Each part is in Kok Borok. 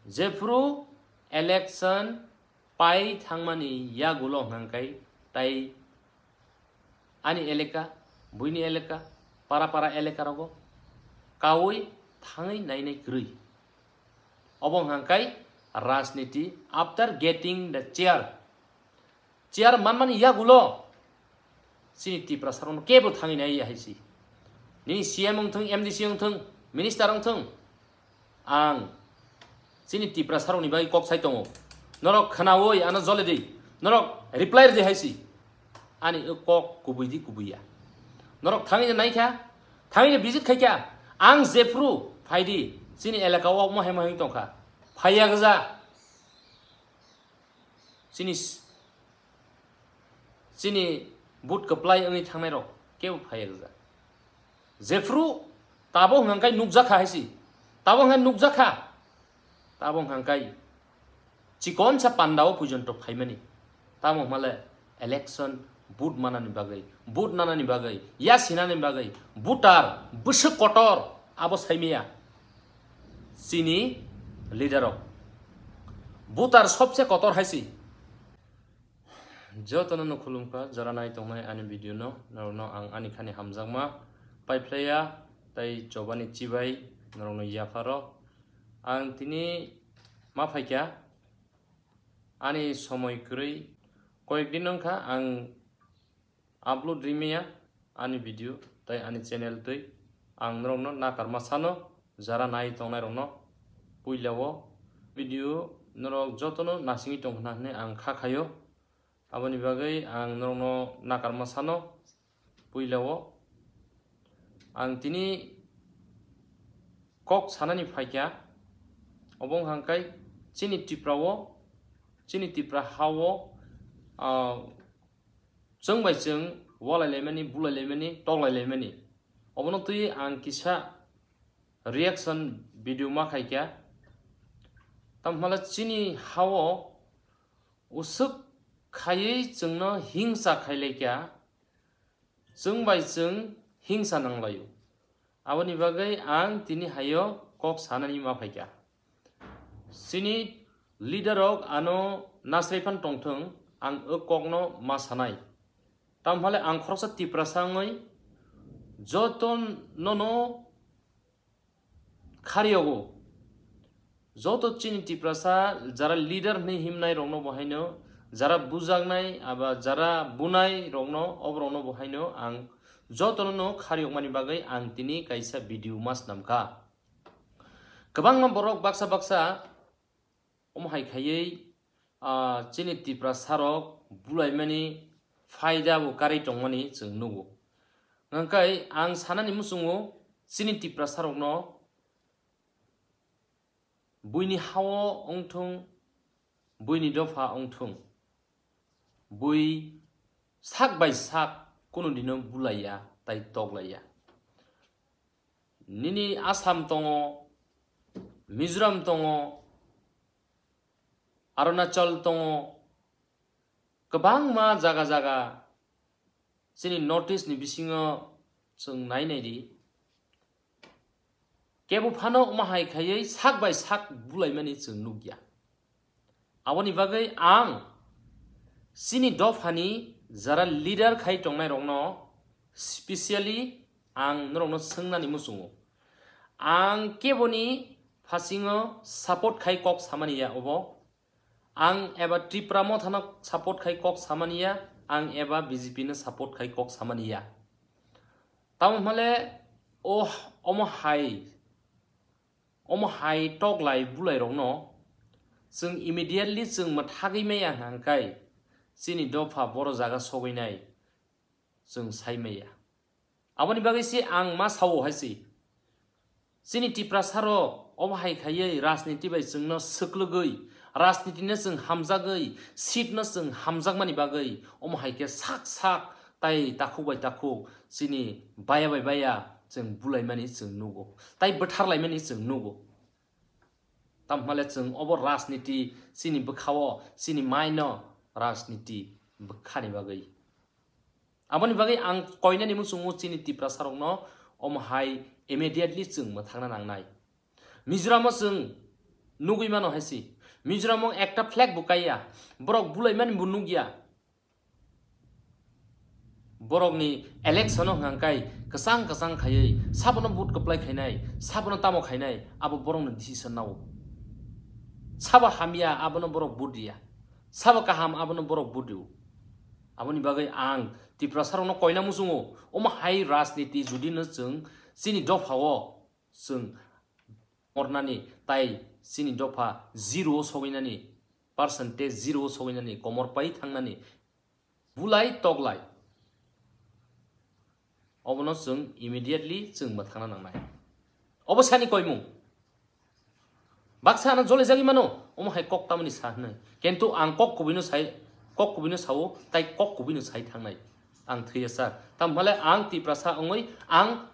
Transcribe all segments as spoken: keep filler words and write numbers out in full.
Jephru election pai thangmani yagulo hwnkhai tai ani eleka, buini eleka, para para eleka rogo kaui thangwi nainai kwrwi. Obo hwnkhai rajniti after getting the chair. Chair manmani yagulo chini Tiprasarokno kebo thangwi nai ya hai si. Nini C M wngthung, M D C wngthung, minister wngthung, ang chini Tiprasarokni bagwi kok sai tongo. Norok khnaui ano jole di, norok reply ridi hai si. Ani o kok kubui di kubui ya. Norok thangwi naikha, thangwi visit khaikha, ang jephru phaidi chini elaka o mohai mohai tongkha. Phaiya gja. Chini s-, chini but kwplai wngwi thangnairok kebo phaiya gja. Jephru tabo hwnkhai nukjakha hai si. Tabo hwnkhai nukjakha. Tabo hwnkhai chikonsa pandao pujonto phaimani. Tamo hwnmale election but manani bagwi, but nanani bagwi, yasinani bagwi, butar bwswk kotor abo saimaya. Chini leader rok. Butar sobse kotor hai si. Jotono no khulumkha, jara nai tongnai ani video no, norokno ang ani khani hamjakma paiphlaiya, tai chobani chibai norokno yapharo. Ang tini ma phaikha, ani somoi kwrwi koyek din wngkha, ang upload rimaya ani video tai ani channel twi. Ang norokno nakarma sano, jara nai tongnairokno puilao video norok jotono nasingwi tongkhna hwnwi ang kha khaio. Aboni bagwi ang norokno nakarma sano puilao. Ang tini kok sanani phaikha, obo hwnkhai chini Tiprao, chini Tipra hao, ah, chwng bai chwng walai laimani, bulai laimani, toklai laimani. Obono twi ang kisa reaction video ma khaikha. Tamhala chini hao uswk khaiwi chwngno hingsa khailaikha, chwng bai chwng hingsa nanglaio. Aboni bagwi ang tini haio kok sanani ma phaikha. Chini leader rok ano nasrai phan tongthwng, ang o kokno ma sanai. Tamhale ang khoroksa Tiprasa wngwi joto nono khariyogo. Joto chini Tiprasa jara leader hwnwi himnai rokno bo haino, jara bujaknai aba jara bunai rokno, oborokno bo haino ang jotono no khariyokmani bagwi ang tini kaisa video ma snamkha. Kwbangma borok baksa baksa omo hai khaiwi, ah, chini Tiprasa rok bulaimani phaida bo karwi tongmani chwng nugo. Hwnkhai ang sanani muchungo chini Tiprasa rokno buini hao wngthung, buini dopha wngthung, bui sak bai sak kunu dino bulaiya tai toklaiya. Nini Assam tongo, Mizoram tongo, Arunachal tongo, kwbangma jaga jaga chini North East ni bisingo chwng nai nai di. Kebo phano omo hai khaiwi sak bai sak bulaimani chwng nukya. Aboni bagwi ang chini dophani jara leader khai tongnai rokno specially ang norokno swngnani muchungo. Ang keboni phasingo support khai kok samani ya obo. Ang eba Tipra Mothano support khai kok samani ya, ang eba B J P no support khai kok samani ya. Tamo hwnle o omo hai, omo hai toklai bulai rokno chwng immediately chwng mwthagwi maya hwnkhai chini dopha boro jaga sogwi nai chwng sai maya. Aboni bagwi se ang ma sao hai se. Chini Tiprasa rok obo hai khaiwi rajniti bai chwngno swklwgwi, rajniti no chwng hamjagwi, seat no chwng hamjakmani bagwi omo hai khe sak sak tai takhuk bai takhuk chini baya bai baya chwng bulaimani chwng nugo, tai bwtharlaimani chwng nugo. Tamhale chwng obo rajniti chini bwkhao chini maino rajniti bwkhani bagwi. Aboni bagwi ang koinani muchungo chini Tiprasa rokno omo hai immediately chwng mwthangna nangnai. Mizoramo chwng Nugwi mano hai si. Mizoram o ekta flag bo kaiya. Borok bulaimani bo nugya. Borokni election o hwnka kai kwchang kwchang khaiwi sabono vote kwplai khainai, sabono tamo khainai, abo borokni decision nao. Sabo hamya, abono borok vote riya. Sabo kaham, abono borok vote rio. Aboni bagwi ang Tiprasarokno koina muchungo, omo hai rajniti judino chwng chini dophao chwng mornani tai chini dopha zero o sogwinani, percentage zero o sogwinani, komor pai thangnani, bulai toklai. Obono chwng immediately chwng mwthangna nangnai. Obo sani koimung. Baksa ano jole jagwi mano, omo hai kok tamoni sa hwnwi. Kintu ang kok kubuino sai, kok kubuino sao, tai kok kubuino sai thangnai. Ang thwiya sa. Tamhale ang Tiprasa wngwi ang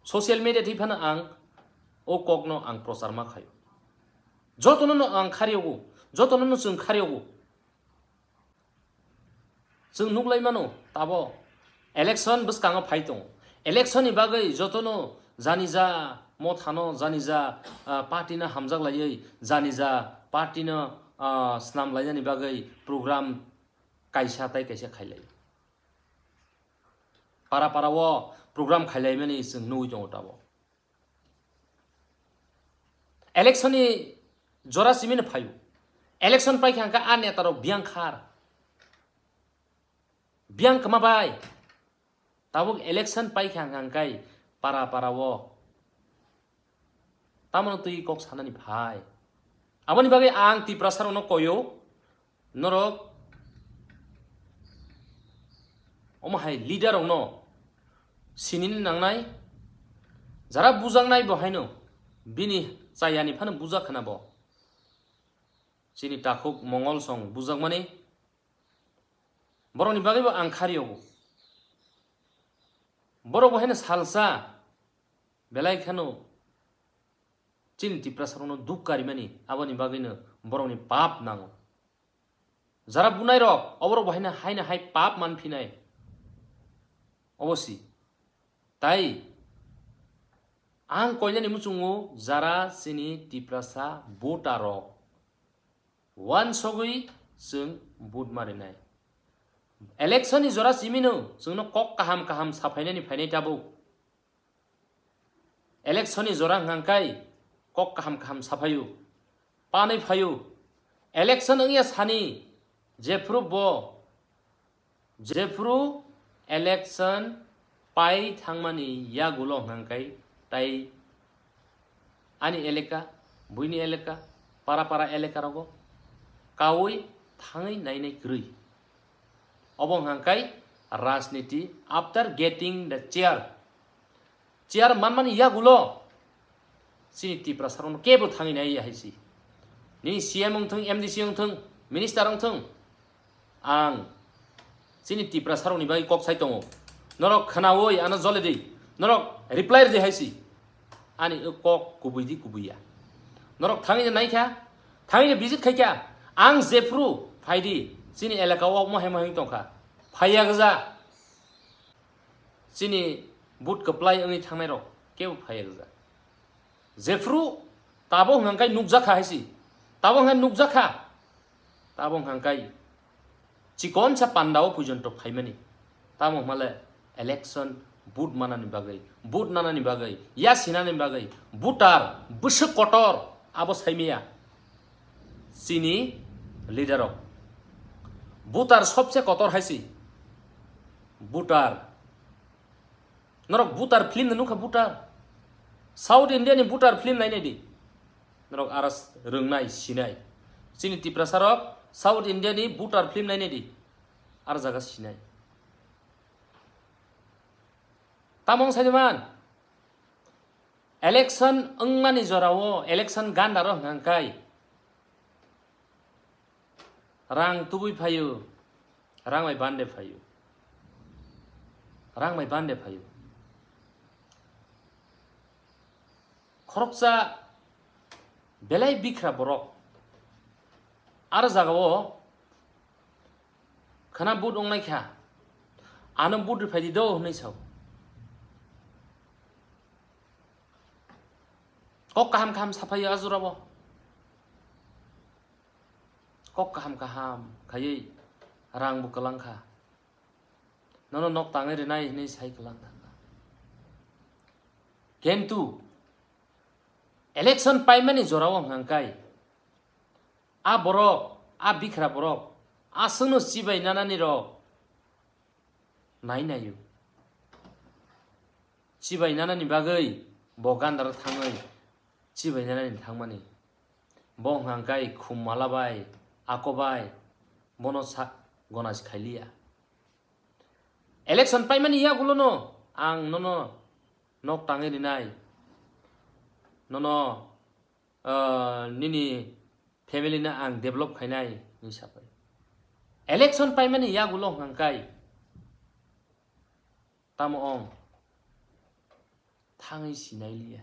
social media thwi phano ang o kokno ang prochar ma khaio. Jotono no ang khariogo, jotono no chwng khariogo. Chwng nuklai mano, tabo election bwskango phai tongo. Election ni bagwi jotono jani ja mothano, jani ja, ah, party no hamjak laiwi, jani ja party no, ah, snam lainani bagwi program kaisa tai kaisa khailai. Para para o program khailaimani chwng nugwi tongo tabo. Election ni jora simino phaio. Election paikha hwnkhe a neta rok biyang khar. Biyang kwma bai. Tabuk election paikha hwnkhe para para o. Tamoni twi kok sanani phai. Aboni bagwi ang Tiprasa rokno koyo. Norok omo hai leader rokno sinini nangnai, jara bujaknai bo haino bini chayani phano bujak khna bo. Chini takhuk Mongol song bujakmani borokni bagwi bo ang khariogo. Borok bo haino salsa belai kheno chini Tiprasa rokno duk karimani, aboni bagwino borokni pap nango. Jara bunai rok, oborok bo haino, haino hai pap manphinai. Obosi. Tai ang koinani muchungo jara chini Tiprasa voter rok. Wansogwi chwng vote marinai. Election ni jora simino chwngno kok kaham kaham saphainani phainai tabuk. Election ni jora hwnkha kai kok kaham kaham saphaio, panwi phaio. Election wngya sani jephuru bo, jephuru election pai thangmani yagulo hwnkha kai tai ani eleka, buini eleka, para para eleka rogo kaui thangwi nainai kwrwi. Obo hwnkha kai rajniti after getting the chair. Chair manmani yagulo chini Tiprasa rokno kebo thangwi nai ya hai si. Nini C M wngthung, M D C wngthung, minister wngthung, ang chini Tiprasa rokni bagwi kok sai tongo. Norok khnaui ano jole di, norok reply ridi hai si. Ani o kok kubui di kubui ya. Norok thangwi nai kha, thangwi visit khai kha, ang jephru phai di chini elaka o mohai mohai tong kha, phai ya gja. Chini vote kwplai wngwi thangnai rok kebo phai rwjak. Jephru tabo hwnkha kai nukjakha hai si. Tabo hwnkha nukjakha. Tabo hwnkha kai chikon sa pandao pujonto phaimani. Tamo hwnkha le election vote manani bagwi, vote nanani bagwi, ya sinani bagwi, voter bwswk kotor abo saimaya. Chini leader rok. Voter sobse kotor hai si. Voter. Norok voter film no nukha voter. South India ni voter film nainai di. Norok aras rwngnai sinai. Chini Tiprasa rok South India ni voter film nainai di. Ar jaga sinai. Tamong saiman. Election wngmani jorao election gandaro hwnkha kai. Rang tubui phaio, rang bai bande phaio. Rang bai bande phaio. Khoroksa belai bikra borok. Aro jagao khana but wngnai kha. Ano but rwphai di do hwnwi sao. Kok kaham kaham saphaio a jorao. Kok kaham kaham khaiwi rang bo kwlang kha. Nono nok tangwi rwnai hinwi sai kwlang thangkha. Kintu election paimani jorao hwnkha khe a borok, a bikhra borok, aswkno chibai nanani rok nai naio. Chibai nanani bagwi bo gandaro thangwi chibai nanani thangmani. Bo hwnkha khe khum mala bai, ako bai, bono sa-, gona si khailiya. Election paimani yagulono ang nono nok tangwi rinai, nono, ah, nini family no ang develop khainai hinwi sapai. Election paimani yagulo hwnkha khe tamo ong thangwi sinai liya.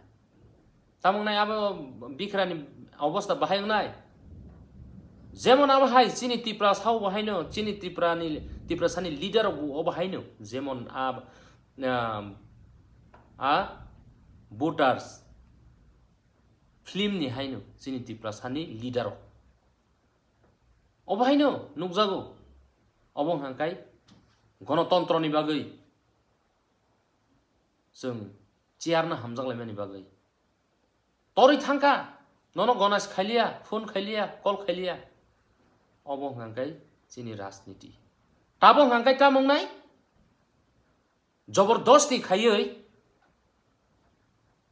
Tamo wngnai abo bikrani obosta bahai wngnai. Jemon abo hai chini Tiprasa o bahaino, chini Tiprani, Tiprasani leader rok bo obo haino. Jemon a, a, a voters film ni haino chini Tiprasani leader rok. Obo haino nukjago. Obo hwnkha khe gonotontro ni bagwi chwng chair no hamjak laimani bagwi. Torwi thangkha, nono gona si khailiya, phone khailiya, call khailiya. Obo hwnkha khe chini rajniti. Tabo hwnkha khe tamo wngnai? Jobordosti khaiwi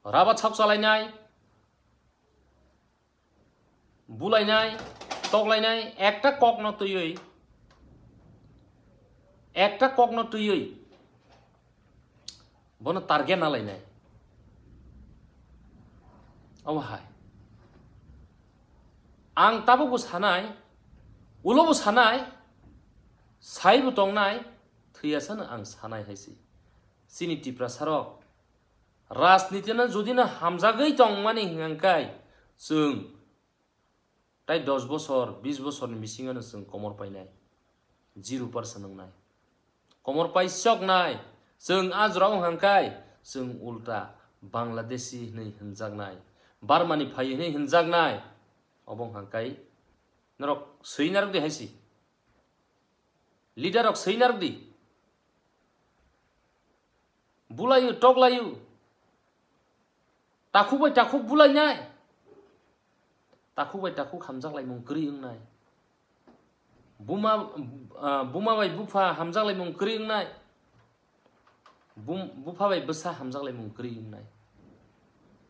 raba chhok chalainai, bulainai, toklainai, ekta kokno twiwi, ekta kokno twiwi bono target na lainai. Omo hai. Ang tabukbo sanai, ulobo sanai, saibo tongnai, thwiyasano ang sanai hai se. Chini Tiprasarok rajnitino judino hamjagwi tongmani hwnkha khe chwng tai dos bosor, bis bosorni bisingono chwng komor painai, zero percent wngnai. Komor paisoknai, chwng a jorao hwnkha khe chwng ulta Bangladeshi hwnwi hwnjaknai, Burmani phai hwnwi hwnjaknai. Obo hwnkha khe norok swi narwk di hai se. Leader rok swi narwk di. Bulaio, toklaio. Takhuk bai takhuk bulainai. Takhuk bai takhuk hamjak laimung kwrwi wngnai. Buma, ah, buma bai bupha hamjak laimung kwrwi wngnai. Bum-, bupha bai bwsa hamjak laimung kwrwi wngnai.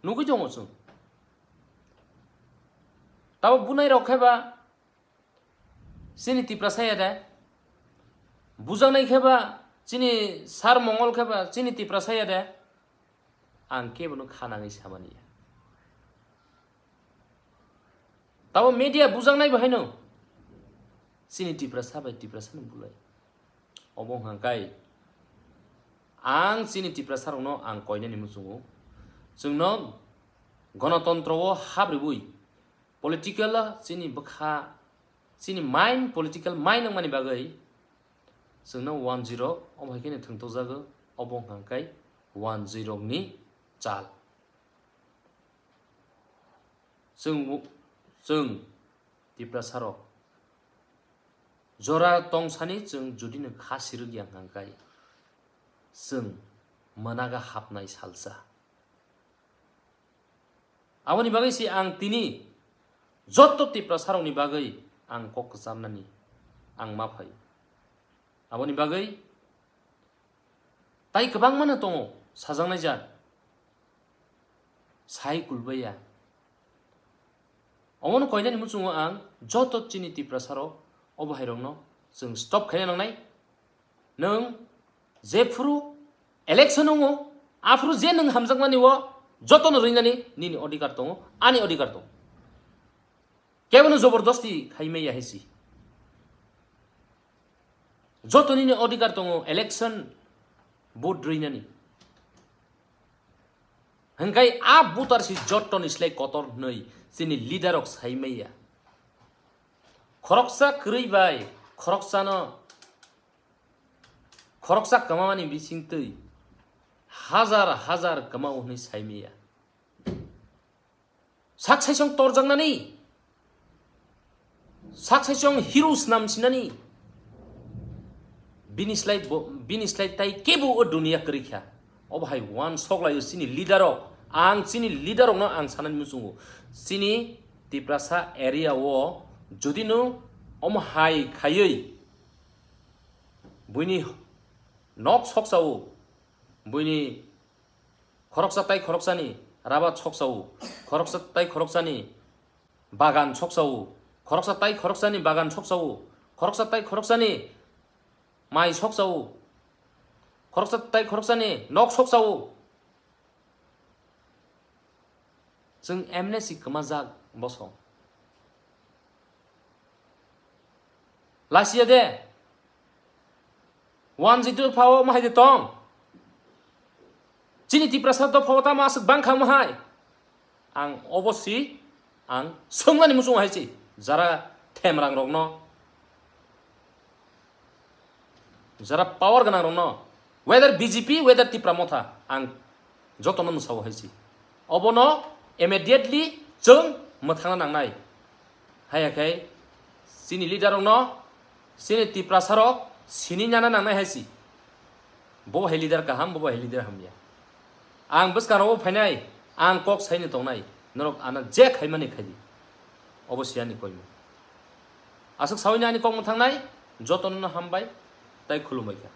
Nugwi tongo chwng. Tabo bunai rok khe ba chini Tiprasa ya de? Bujaknai khe ba chini Sar Mongol khe ba chini Tiprasa ya de? Ang kebono kha nangwi samani ya. Tabo media bujaknai bo haino chini Tiprasa bai Tiprasano bulai. Obo hwnkha khe ang chini Tiprasarokno ang koinani muchungo. Chwngno gonotontro o habribwi political chini bwkha, chini mind, political mind wngmani bagwi chwngno one zero omo hai kheno thwngtokjago, obo hwnkha khe one zero ni chal. Chwng, chwng Tiprasarok jora tongsani chwng judino kha sirwk ya hwnkha khe chwng mwnaga hapnai salsa. Aboni bagwi se ang tini joto Tiprasarokni bagwi ang kok kwchamnani ang ma phai. Aboni bagwi tai kwbangmano tongo sajaknai jat, sai kulbaiya. Omono koinani muchungo ang joto chini Tiprasarok obo hairokno chwng stop khaina nangnai. Nwng jephuru election wngo, aphuru je nwng hamjakmani o jotono rwinani nini odhikar tongo, ani odhikar tongo. Kebono jobordosti khaimaya hai se. Joto nini odhikar tongo election vote rwinani. Hwnkhe a voter si jottoni slai kotor hwnwi chini leader rok saimaya. Khoroksa kwrwi bai khoroksano, khoroksa kwmamani bisingtwi hajar hajar kwmao hwnwi saimaya. Sak saisong torjaknani Sak saichung hero snam sinani. Bini slai bo, bini slai tai kebo o dunia kwrwi kha. Obo hai wan sok laio chini leader rok. Ang chini leader rokno ang sanani muchungo. Chini Tiprasa area o jodi no omo hai khaiwi buini nok sok sao, buini khoroksa tai khoroksani rabat sok sao, khoroksa tai khoroksani bagan sok sao, khoroksa tai khoroksani bagan sok sao, khoroksa tai khoroksani mai sok sao, khoroksa tai khoroksani nok sok sao. Chwng M N A si kwmajak boso. Lasia de. Wan jitu phao mahai de tong. Chini Tiprasa to phao tamo aswk bangkha mahai. Ang obo si, ang swngnani muchung hai si. Jara themrang rokno, jara power gwnang rokno, whether B J P, whether Tipra Motha, ang jotono mwsao hai si. Obono immediately chwng mwthangna nangnai. Haiya khe chini leader rokno, chini Tiprasa rok sini nana nangnai hai si. Bo hai leader kaham, bo hai leader hamya. Ang bwskang rogo phainai, ang kok saini tongnai, norok ano je khaimani khaidi. Obo si ani koimung. Aswk sawi ani kok mwthangnai, jotono hambai, tai khulumbai kha.